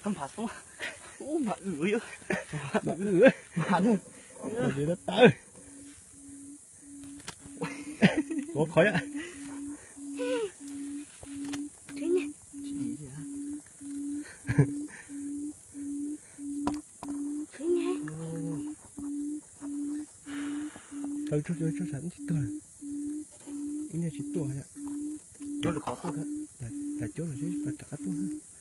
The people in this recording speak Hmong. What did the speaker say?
Npam xoob, ub, npam wm, npam wm, npam wm, npam wm, npam wm, tsis tuaj, ib niag tsis tuaj, cuab lwm qhov tuaj, lam cuab lawm seb puas rov qab tuaj.